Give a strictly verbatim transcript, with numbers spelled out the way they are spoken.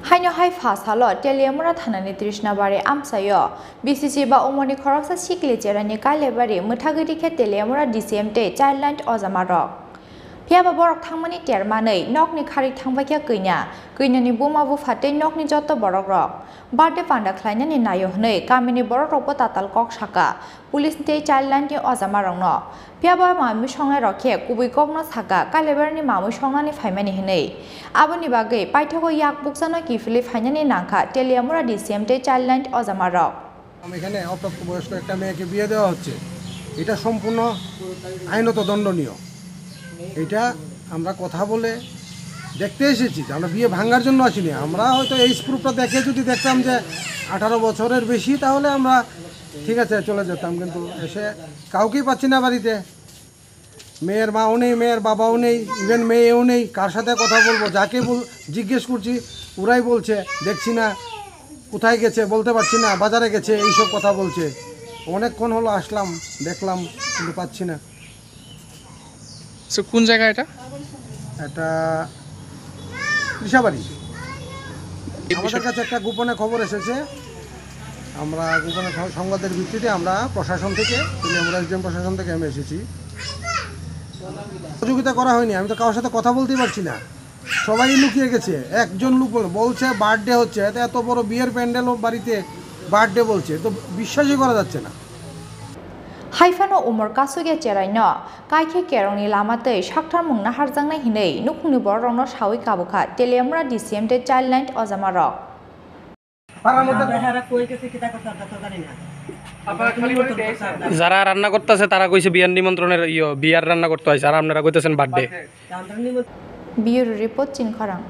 Haino hai pha salo Teliamura thanani Trishnabari amchaio B C C ba umorni khoroksa sikli cherani Kailebari mwthagwi rikhe Teliamura D C M tei Childline ojamarok. Phiyaba borok thangmani termanwi nokni kharik thangbaikha kwinya, kwinani buma bupha tei nokni joto borokrok. Birthday panda khlainani naio hwnwi kamini borokrokbo tatal kok saka. Police tei Childline ni ojamarokno. Phiyaba mamwi songnairok khe kubui kokno saka Kailebarni mamwi songnani phaimani hwnwi. Aboni bagwi paithago yak bukchano kiphilwi phainani nangkha Teliamura D C M tei Childline ojamarok. আমি এখানে অপ্রাপ্তবয়স্ক একটা মেয়েকে বিয়ে দেওয়া হচ্ছে, এটা সম্পূর্ণ আইনত দণ্ডনীয়। এটা আমরা কথা বলে দেখতে এসেছি, আমরা বিয়ে ভাঙার জন্য আসিনি। আমরা হয়তো এজ প্রুফটা দেখে যদি দেখতাম যে আঠারো বছরের বেশি, তাহলে আমরা ঠিক আছে, চলে যেতাম, কিন্তু এসে কাউকেই পাচ্ছি না বাড়িতে। মেয়ের মাও নেই, মেয়ের বাবাও নেই, ইভেন মেয়েও নেই। কার সাথে কথা বলবো? যাকে বল-, জিজ্ঞেস করছি, ওরাই বলছে, "দেখছি না, কোথায় গেছে বলতে পারছি না, বাজারে গেছে", এইসব কথা বলছে। অনেকক্ষণ হলো আসলাম, দেখলাম, কিন্তু পাচ্ছি না। তো কোন জায়গা এটা? এটা কৃষাবাড়ি। এই বিষয়ে আমাদের কাছে একটা গোপনে খবর এসেছে, আমরা গোপনে খ-, সংবাদের ভিত্তিতে আমরা প্রশাসন থেকে, তেলিয়ামুড়া এসডিএম প্রশাসন থেকে আমি এসেছি। সহযোগিতা করা হয়নি, আমি তো কারোর সাথে কথা বলতেই পারছি না, সবাই লুকিয়ে গেছে। একজন লোক বল-, বলছে বার্থডে হচ্ছে, এত, এত বড় বিয়ের প্যান্ডেল ও বাড়িতে বার্থডে বলছে, তো বিশ্বাসই করা যাচ্ছে না। Haiphano umor kasugya cheraino kaikhe kerongni lama tei sakthar mungna harjaknai hinwi nukhungni bororokno sawi kabukha Teliamura D C M tei Childline ojamarok. যারা রান্না করতেছে তারা কইছে বিয়ার নিমন্ত্রণের, ইয়ো, বিয়ার রান্না করতে হয়েছে, আর আপনারা কইতেছেন বার্থডে। Bureau report, Chinkhorang.